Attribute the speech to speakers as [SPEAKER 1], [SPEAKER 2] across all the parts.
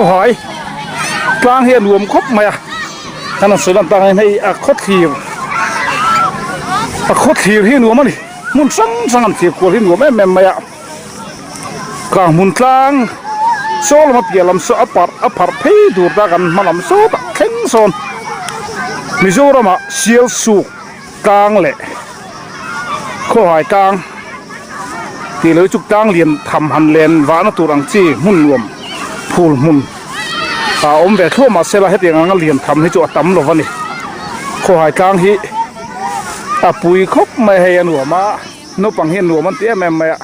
[SPEAKER 1] Khawhai tlang hi a nuam khawp mai a kan han sawi lan tak ang hian hei a khawthlir a khawthlir hi a nuam a ni hmun hrang hrang an thlir kual hi a nuam em em mai a kang hmun tlang saw lama piah lam saw a parh a pharh phei tur ta kan hma lam sawtah thleng sawn Mizoramah Sialsuk tlang leh khawhai tlang tih loh hi chu tlang lian tham han len vahna tur ang chi hmun nuam phul hmun a awm ve thluah mahse la hetiang anga lian tham hi chu a tam lo a ni khawhai tlang hi a pui khawp mai hei a nuam a naupang hian nuam an ti em em mai a.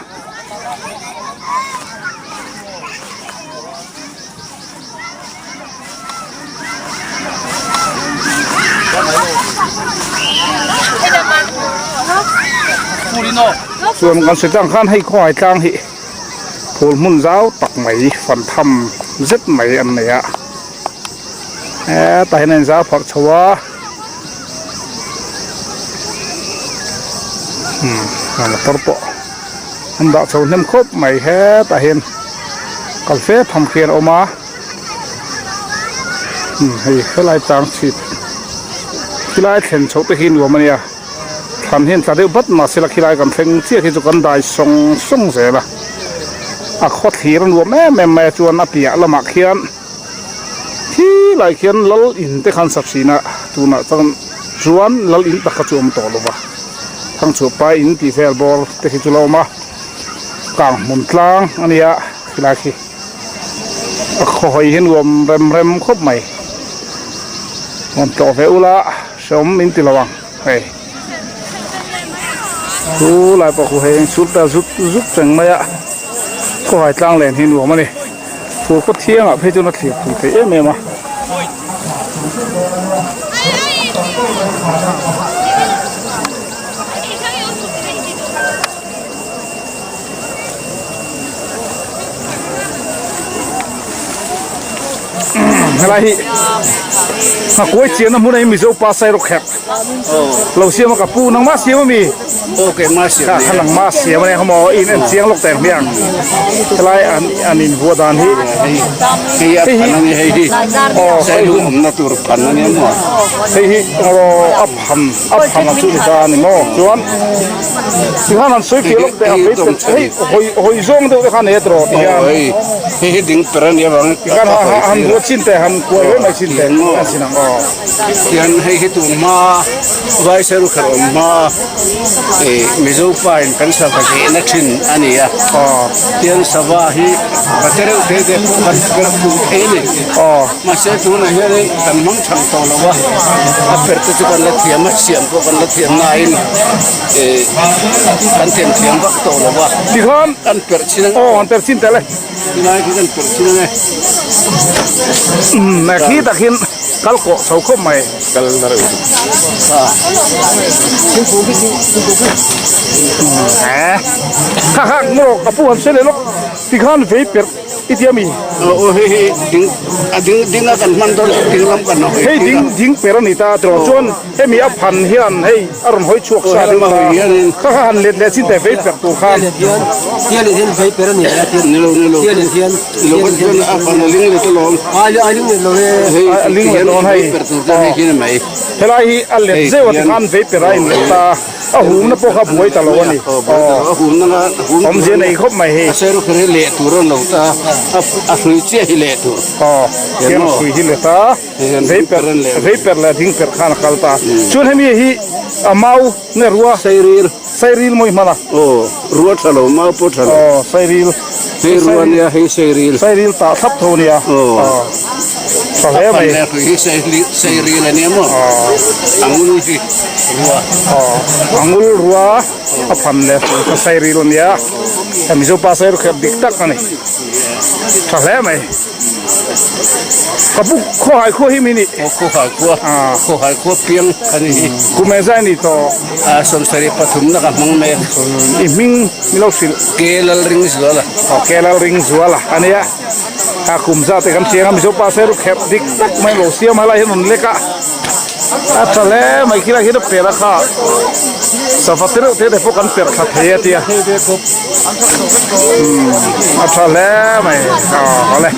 [SPEAKER 1] Chuan kan sawi tlang khan hei khawhai tlang hi phul hmun zau tak mai fan tham zet mai an nei a hetah hian a inzau pharh chho a umm motor pawh an dah chho hnem khawp mai hetah hian kal fe tham khian a awm a umm hei helai tlang chhip khilai thlen chhoh te hi nuam a nia thlan hian tla deuh bat mahse la khilai kan thleng chiah khi chu kan dai sawng sawng zel a a khaw thlir a nuam em em mai a chuan a piah lamah khian khi lai khian lal in te khan sa thin a tunah chuan chuan lal in tak kha chu a awm tawh lo va thangchhuah pa in tih vel bawr te khi chu la awm a kang hmun tlang a nia khilai khi. A khawhawi hi nuam rem rem khawp mai rawn tlawh ve ula hreawm min ti lo ang hei chu lai pawh khu hei a inchhut ta zut zut reng mai a khawhai tlang len hi nuam a ni fur khaw thiangah phei chuan a thlir pui thei em em a. Helai hi nghakuai chianna hmun a hi Mizo pa Sairo kherh lo siam a ka pu nangmah siam ami kha kha nangmah siam a nia kha maw in en chiang lawk teng hmiang helai an an in vuah dan hi
[SPEAKER 2] hei a phan a ni hei hi
[SPEAKER 1] aw
[SPEAKER 2] Sailo awmna tur phan a nia maw
[SPEAKER 1] hei hi aw a phan a phan a chu ni ta a ni maw chuan. Tikhan an sawi fiah lawk teh a vei pet hei hawi hawi zawng deuh te khan e tawh ti hian
[SPEAKER 2] hei hei hi ding per ania vang
[SPEAKER 1] tikhan ha ha han ruat chin teh han kuai ve mai chin teh an sin ang aw
[SPEAKER 2] tian hei hi tun hma vai seru kher awm hma e mizo pa in kan sava vehna thin ania
[SPEAKER 1] aw
[SPEAKER 2] tian sava hi va te reuh te te pawh kan per pui thei ani
[SPEAKER 1] aw
[SPEAKER 2] mahse tunah hian kan hmang thang tawh lo a a per te chu kan la thiam a siam pawh kan la thiam nain eh kan them thiam vak tawh lo a
[SPEAKER 1] tikhan
[SPEAKER 2] kan perh chin ang
[SPEAKER 1] aw an perh chin tel e
[SPEAKER 2] tilai khi kan perh chin ang e
[SPEAKER 1] umm khi tak hian kal kawh chho khawp mai
[SPEAKER 2] kal na reuh a
[SPEAKER 1] eh kha kha maw ka pu han sawi leh lawk tikhan vei perh I ti ami?
[SPEAKER 2] Aw hei hi ding a ding ding a kan hman dawn chu ding lam kan hawi
[SPEAKER 1] Hei ding ding per a ni ta tiraw chuan hemi a phan hian hei a rawn hawi chhuak sa deuh ta kha kha han let leh chin teh vei per tur khan.
[SPEAKER 3] Tial in hian vei per a ni a tial
[SPEAKER 2] Ni lo ni lo
[SPEAKER 3] tial in hian
[SPEAKER 2] lo kan chuan a phan a ling let alawm
[SPEAKER 3] a ling let lo e
[SPEAKER 2] hei
[SPEAKER 1] A ling let dawn hei.
[SPEAKER 2] vei per tur chuan hei hian a mai
[SPEAKER 1] Helai hi a let zeuh a tikhan vei per a in let ta. A humna pawh kha buai ta lo a ni.
[SPEAKER 2] Aw, a humna kha hum tur
[SPEAKER 1] Awmzia nei khawp mai hei.
[SPEAKER 2] A seru kher hi leh tur a lo ta a, a hrui chiah hi leh tur.
[SPEAKER 1] Aw, hian a hrui hi let a, vei per vei per leh ding per khan a kal ta. Chuan hemi hi a mau nge rua?
[SPEAKER 2] Sairil.
[SPEAKER 1] Sairil maw i hman a?
[SPEAKER 2] Aw, rua tha lo, mau pawh tha lo.
[SPEAKER 1] Aw, sairil.
[SPEAKER 2] Hei rua nia, hei sairil.
[SPEAKER 1] Sairil tah thlap tho nia.
[SPEAKER 2] Aw.
[SPEAKER 1] Tha hle mai.
[SPEAKER 2] A phan leh hrui hi sei ril a nia maw? A ngul hi rua.
[SPEAKER 1] A ngul rua a phan leh hrui kha sei ril a nia. Mizo pa sei rukherh dik tak a ni. Tha hle mai. Ka pu khawhai khua hi mi nih?
[SPEAKER 2] Aw khawhai khua. Khawhai khua piang a ni hi.
[SPEAKER 1] Kum engzai a ni tawh?
[SPEAKER 2] 73 na ka hmang mek.
[SPEAKER 1] I hming mi lo hrilh?
[SPEAKER 2] Ke Lalringzuala.
[SPEAKER 1] Aw Ke Lalringzuala a nia. A kum zat te kan chiang a Mizo pa se rukherh dik tak mai lo siam a lai hian rawn lek a a tha hle mai khilai hian a per a kha sava te reuh te te pawh kan per thla thei a tia umm a tha hle mai aw awle.